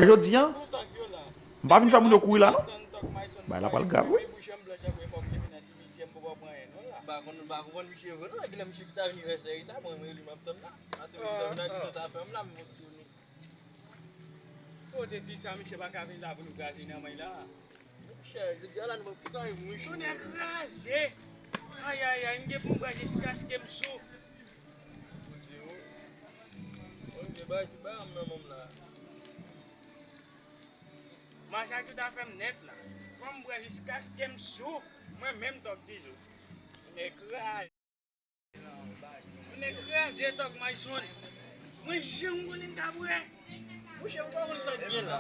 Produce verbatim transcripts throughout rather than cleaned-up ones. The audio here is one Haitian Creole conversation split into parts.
Jodi a, m pa vin fè moun yo kouri la, non. Bagay la pral grav, wi. M pa konn, m pa konprann misye vre, non. Genlè misye ki t anivèsè, e sa, mwen, mwen, li m ap tann la. Paske misye vin ak tout afè m la, m fonksyone. Kote di sa, misye pa ka vin la pou nou kraze nan men la. Monchè, jodi a la, nou pa pou tan, mouche. Tounen kraze. Ay, ay, ay, m gen pou m bwè jiskaske m sou. Ou di, ou, ou gen bagay ki ba m nan men m la. Mache ak tout afè m nèt la. Fò m bwè jiskaske m sou. Mwen menm Tòg Tizou. Tounen kraze. Tounen kraze Tòg Mayson. Mwen janm konnen m ta bwè. Mouche, ou pa konn sa k gen la.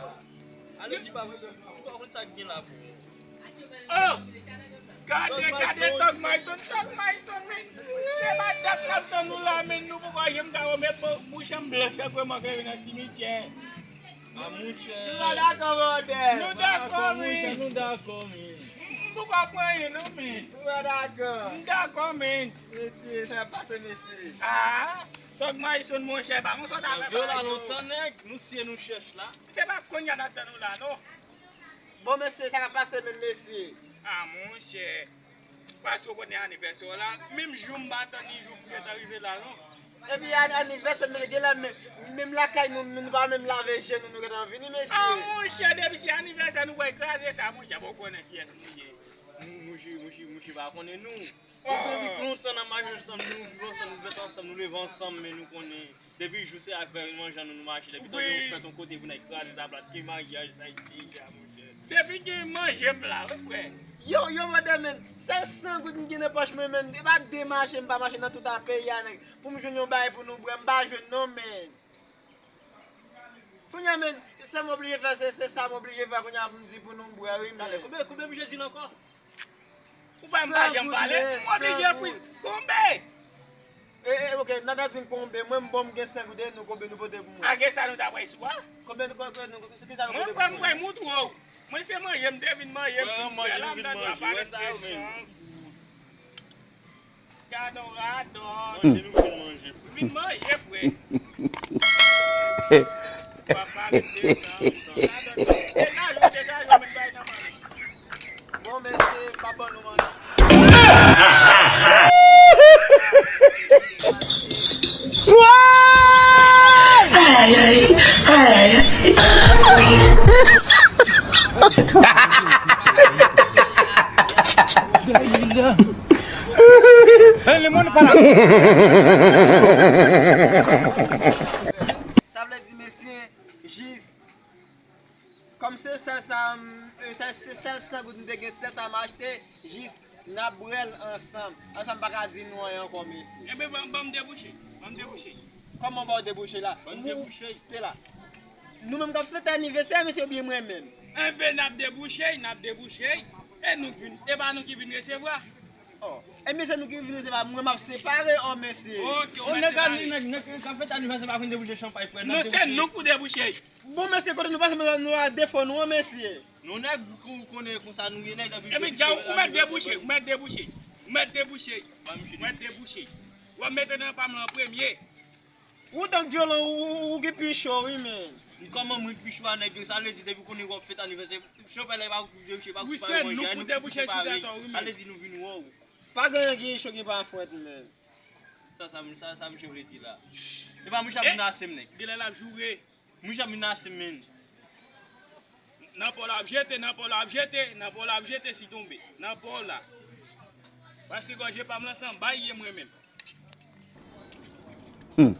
Ale di pa vre, ou pa konn sa k gen la pou ou. Oh! Gade, gade Tòg Mayson, Tòg Mayson, men. Se madanm k ap tann nou la, men nou poko janm ka wè, men bouch an blanch, ak wè manke nan simityè. A, monchè. Nou pa dakò, brother. Nou dakò, men. Nou dakò, men. M poko pran anyen, non, men. Nou pa dakò. M dakò, men. Mesye, sa k ap pase, mesye? Ah, Tòg Mayson, monchè, pa konn sa w ta fè. Yo la lontan, nèg, nou siye nou chèch la. Se pa kounye a n ap tann ou la, non. Bon, mesye, sa k ap pase menm, mesye? Ah, monchè. Paske w konnen anivèsè w la, menm jou m pa tann ni jou pou gentan rive la, non. Epi an-, anivèsè, men genlè menm, menm lakay nou, nou, nou pa menm lave je nou, nou gentan vini, mesye. Ah, monchè, depi se anivèsè nou pral kraze sa, monchè, bon, w konnen kiyès nou ye. Mouche, mouche, mouche pa konnen nou. Nou konn viv lontan nan mache ansanm, nou viv ansanm, nou fèt ansanm, nou leve ansanm, men nou konnen depi jou se ak vè manje nou, nou mache, depi tande yon fèt yon kote pou n al kraze sa plat, ki maryaj sa isi a, monchè. Depi gen manje m la, wi, frè. Yo, yo, brother, men, sèl san goud m gen nan pòch mwen, men, e pa de mache m pa mache nan tout a peyi a, nèg, pou m jwenn yon bagay pou nou bwè, m pa jwenn non, men. Kounye a, men, sa m oblije fè, se, se sa m oblije fè kounye a pou m di pou nou bwè, wi, men. Talè, konbyen, konbyen misye di l ankò? Ou pa m pa janm pale, m oblije pri. Konbyen? E, e, ok, n ap di m konbyen, mwen m bon, m gen senk goud, e nou konbyen nou pote pou mwen? A, gen sa nou ta pran sou a? Konbyen nou, konbyen nou, se ki sa nou pote pou mwen? Mwen, mwen, mwen, moutre w. Mwen se manje, m te vin manje, m fin fè la, m nan dwa pale de san. Gadon radòt. Manje, nou vin manje, frè. Vin manje, frè. Papa, rete nan, nan. Degaje w, degaje w, met bagay nan men. Bon, mesye, pa ban nou manje. Ay, ay, ay, ay. Sa vle di, mesye, jis kòm se sèl sa, m, e, sèl, se sèl san goud m te gen, sèl sa m achte, jis n ap bwè l ansanm. Ansanm, m pa ka di nou anyen ankò, mesye. Ebyen, ban, ban m debouche. Ban m debouche. Kòman ba w debouche la? Ban m debouche. Ou te la. Nou menm k ap fete anivèsè, mesye, oubyen mwen menm? Enben, n ap debouche, n ap debouche. E nou k vin, e pa nou ki vin resevwa. Oh. Ebyen, se nou ki vin resevwa, mwen m ap separe, oh, mesye. Ok, ou mèt separe. Nèg, nèg, nèg k ap fete anivèsè pa vin debouche chanpay, frè. Non, se nou k pou debouche. Bon, mesye, kote nou pase, nou a defo nou an, mesye. Nou nèg, ou konnen konsa nou ye, nèg, epi dja, ou mèt debouche, ou mèt debouche, ou mèt debouche, ou mèt debouche. W ap mete nan pa m lan premye. Ou tank vyolan, ou, ou, ou ki pi cho, wi, men. Kòman mwen ki pi cho a, nèg, sa vle di depi konnen w ap fete anivèsè, chanpay la, e pa ou ki debouche, e pa ou ki separe manje a, nou ki separe. Sa vle di nou vin wè w. Pa gen anyen ki cho ki pa frèt, men. Sa, sa, sa, sa misye vle di la? E pa mouche ap menase m, nèg. Genlè l ap joure. Mouche ap menase m, men. Nan pa w l ap jete, nan pa w l ap jete, nan pa w l ap jete si tonbe. Nan pa w la. Paske gòje pa m lan se anba l ye mwen menm. Hmm.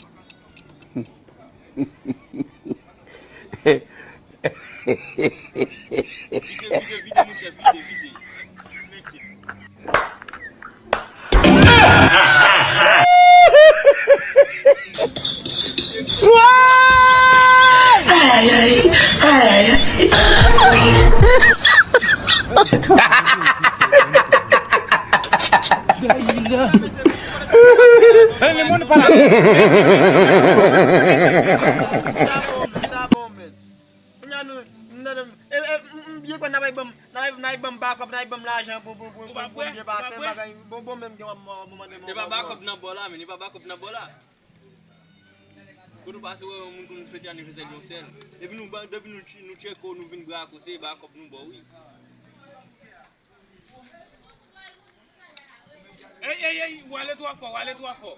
Vide, vide, vide, monchè, vide, vide. Ay, ay, ay, ay. Kounye a nou, nou, nou, e, e, m, m byen kwè n ap ban m, n ap, n ap ban m bakòp, n ap ban m lajan pou, pou, pou, pou, pou m byen pase, bagay, bon, bon, menm gen w ap mande m. E pa bakòp nan bò la, men, e pa bakòp nan bò la. Nou pase wè yon moun konn fete anivèsè l yon sèl. Depi nou ba, depi nou tche-, nou tcheke w, nou vin bra kose, ba kòb nou ba w, wi. Ey, ey, ey, w ale twò fò, w ale twò fò.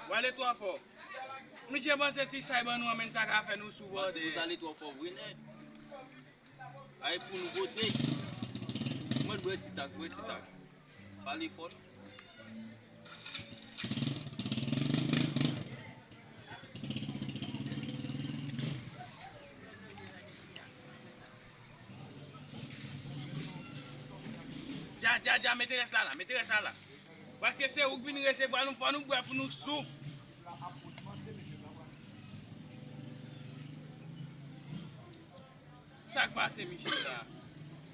W ale twò fò. Misye panse ti chay ban nou an, men sa ka fè nou sou bòdè. Panse w ale twò fò vre nèt. Ay pou nou pote. Mwen bwè ti tak, bwè ti tak. Pale fò non. Dja, dja, dja, mete rès la la, mete rès la la. Paske se ou k vin resevwa nou, fò nou bwè pou nou sou. Sa k pase misye la?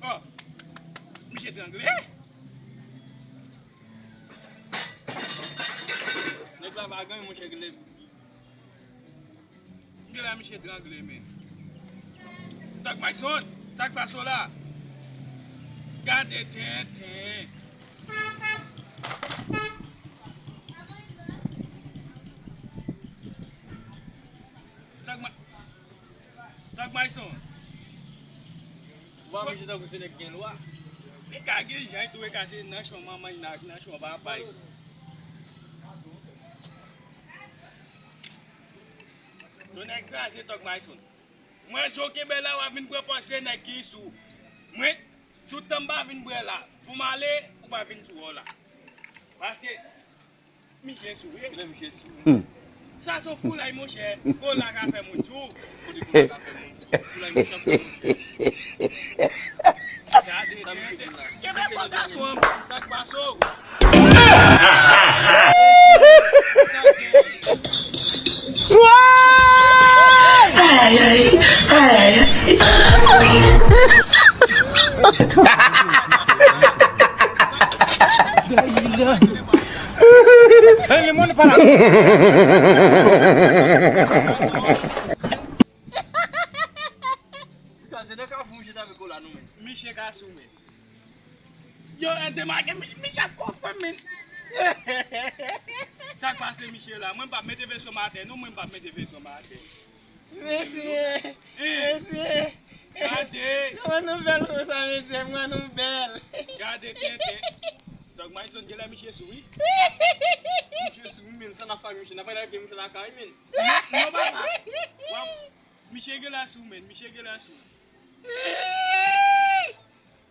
Oh, misye trangle. Nèg la pa gen monchè, gele. Gade misye trangle, men. Tòg Mayson, sa k pase w la? Gade tenten. Tòg Ma-, Tòg Mayson. Ou pa manje tankou se nèg gen lwa. Li ka gen jan tou, e ka se nanchon manman y, nan, nanchon papa y. Tonnè kraze Tòg Mayson. Mwen, jan w kenbe la, w ap vin pran pòz se nèg ki sou. Mwen, toutan m pa vin bwè la. Pou m ale, ou pa vin sou wò la. Paske, misye sou, wi. Kilè misye sou? Hmm. Sa se yon foulay, monchè. Kola ka fè moun sou. Kote kola ka fè moun sou? Foulay misye ap fè moun sou. Gade, tenten. Kenbe kò gason an, sa k pase w? Ay, ay, ay. Hey, le monde est pas là. Sa se nan kafou misye t ap kola nou menm. Misye ka sou menm. Yo, eh, demake, mi-, misye ap konfèm, men. Sa k pase misye la? Mwen m p ap mete veso m atè, non, mwen m p ap mete veso m atè. Mesye, eh, mesye. Gade. Kòman nou bèl konsa, mesye? Mwen nou bèl. Gade tenten. Tòg Mayson, genlè misye sou, wi. Misye sou, wi, men. Sa n ap fè misye? N ap al lage misye lakay, men. Non, non, papa. W ap, misye genlè sou, men. Misye genlè sou.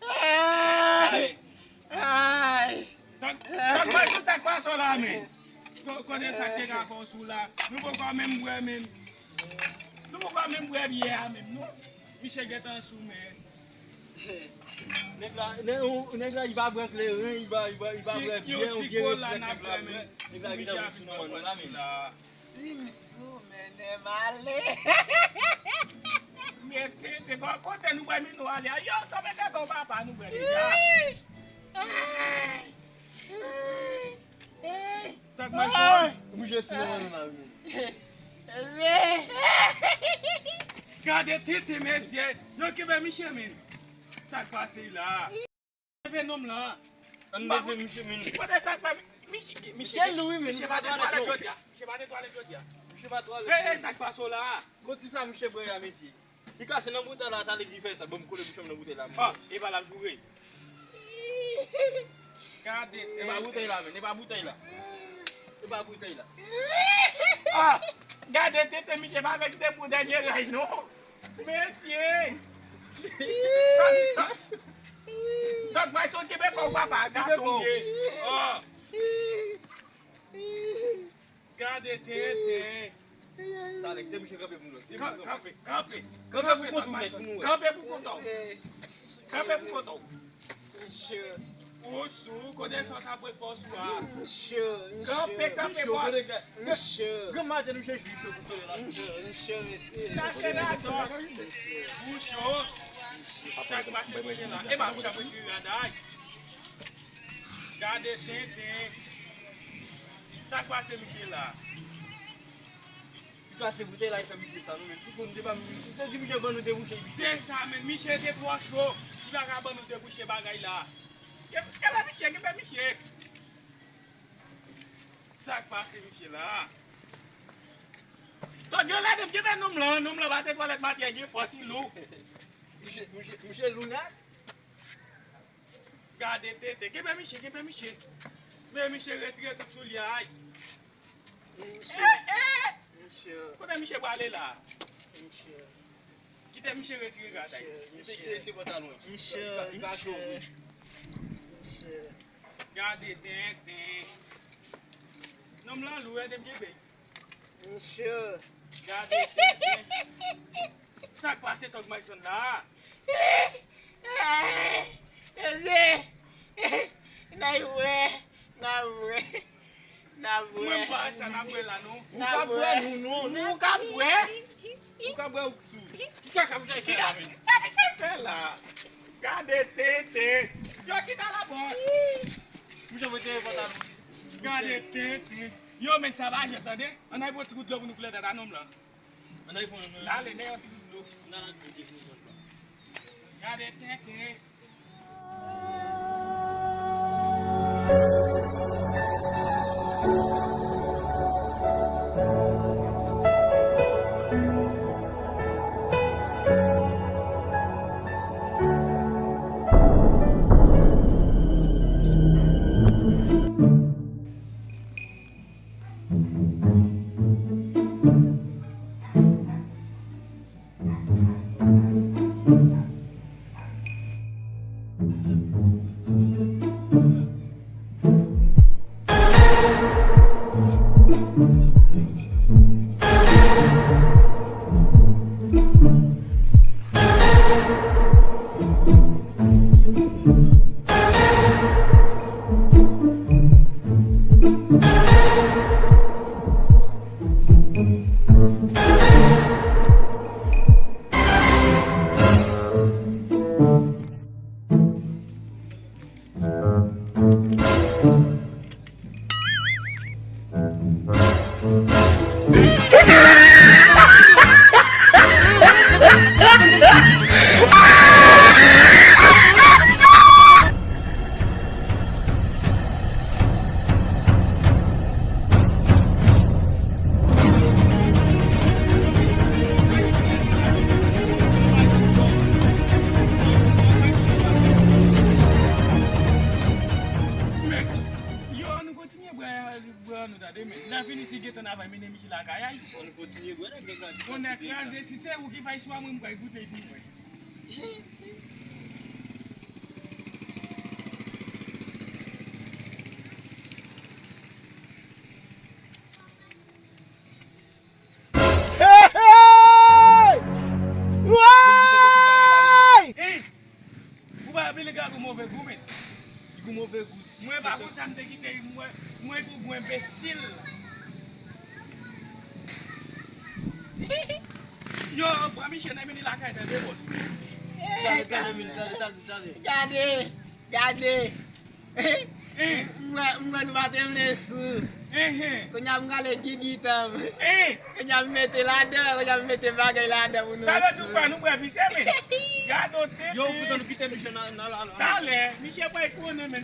Ay! Ay! Tòg, tòg Mayson, sa k pase w la, men? Ko-, kote sa k te ka fè w sou la? Nou poko menm bwè, men. Nou poko menm bwè byè a, menm, non. Misye gentan sou, men. Nèg la, nèg, nèg la, li pa bwè kleren, li pa, li pa, li pa bwè byè, yon ti kola n ap bwè, men. Nèg la gentan sou nan mòn la, men. Si m sou, mennen m ale. Mete, te bò kote nou wè men nou ale a. Yo, tonbe tèt ou papa, nou wè deja. Tòg Mayson. Mouche sou nan men nou la, men. Gade tenten, mesye. Yo kenbe misye, men. Sa k pase la? Leve nonm lan. Ann leve misye, men. Kote sa k fè misye, misye, misye lou, wi, men. Misye pa netwaye jodi a. Misye pa netwaye jodi a. Misye pa netwaye. E, e, sa k pase w la? Bon, ti sa misye bwè a, mesye. Li kase nan boutèy la, sa li di fè sa. Bon, m kole bouch mwen nan boutèy la, men. Bon, e pa l ap joure. Gade tenten. E pa boutèy la, men. E pa boutèy la. E pa boutèy la. Ah! Gade tenten, misye pa vle kite pou dènye ray, non. Mesye! Tòg Mayson, kenbe kò w, papa, gason w ye. Oh. Gade tenten. Talè, kite misye kanpe pou nou. Kanpe, kanpe, kanpe. Kanpe pou kont ou, men, pou nou wè. Kanpe pou kont ou. Kanpe pou kont ou. Misye. Ou sou, kote sa w t ap pran fòs ou a? Misye, misye. Kanpe, kanpe, bòs. Misye. Gran maten nou chèche misye pou sole la. Misye, misye, mesye. Chache ladan. Misye. Ou cho. Sa k pase misye la? E pa misye ap retire rad la. Gade tenten. Sa k pase misye la? Li kase boutèy la, li fè misye sa, nou menm. Tout moun te ba, m te di misye ban nou debouche. Se sa menm, misye te twò cho. Li pa ka ban nou debouche bagay la. Ke-, kenbe misye, kenbe misye. Sa k pase misye la? Tòt yo lè depi gentan nonm lan, nonm lan pa te twalèt maten, gen fòs, li lou. Misye, misye, misye lou nèt. Gade tenten, kenbe misye, kenbe misye. Men misye retire tout soulye a, ay. Misye. Eh, eh! Misye. Kote misye prale la? Misye. Kite misye retire gad, ay. Misye, misye. Misye, misye. Gade tenten. Nonm lan lou, ede m kenbe. Misye. Gade tenten. Sa k pase Tòg Mayson la? Eze! N a wè! N a wè! N a wè! Mwen m pa wè sa n ap wè la, non. N a wè! Nou ka bwè? Ou ka bwè ou k sou. Ki kaka misye fè la menm? Sa misye fè la? Gade tenten. Yo chita la bòs. Misye mete pantalon. Gade tenten. Yo, men sa pa jwèt, tande. Ann al pran ti gout dlo pou nou koule tèt a nonm lan. Ann al pran. Dale, men yon ti gout dlo. Gade tenten. Yo, ann kontinye bwè, bwè an nou tande, men. Lè fini, si gentan n a fè mennen misye lakay, ay. Ann kontinye bwè, nèg la di. Bon, nèg kraze, si se ou ki fè istwa, mwen, m pral goute epi mwen. Hey, hey! Woy! Hein? Ou pa bliye li ka gou move gou, men. Li gou move gou, si. Mwen pa konsa m te kite, mwen, mwen tou gou enbesil. Yo, pran Michel nan mennen lakay tande, bòs. Gade, gade, gade, gade, gade. Gade, gade. Hein? M wè, m wè nou pa te vle sou. Hein, hein. Kounye a m rale gigi tan m. Hein? Kounye a m mete ladan, kounye a m mete bagay ladan pou nou sou. Sa vle di ou kwè nou bwè pi se, men. Gade w tenten. Yo, ou foutan nou kite misye nan, nan la, la. Talè, misye pral konnen, men.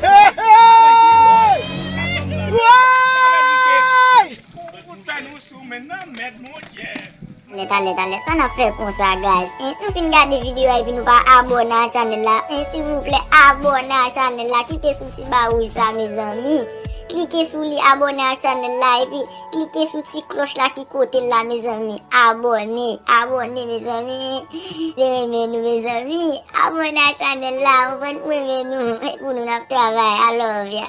Hey, hey! Woy! Ou foutan nou sou, men nan mèd, Bondye. Talè, talè, talè, sa n ap fè konsa, guys? Hein, nou fin gade videyo a epi nou pa abòne a chanèl la. Hein, silvouplè, abòne a chanèl la. Klike sou ti ba wouj sa, mezanmi. Klike sou li, abòne a chanèl la, epi klike sou ti klòch la ki kote l la, mezanmi. Abòne, abòne, mezanmi. Se renmen nou, mezanmi. Abòne a chanèl la, ou konprann, pou renmen nou. Pou nou n ap travay. I love ya.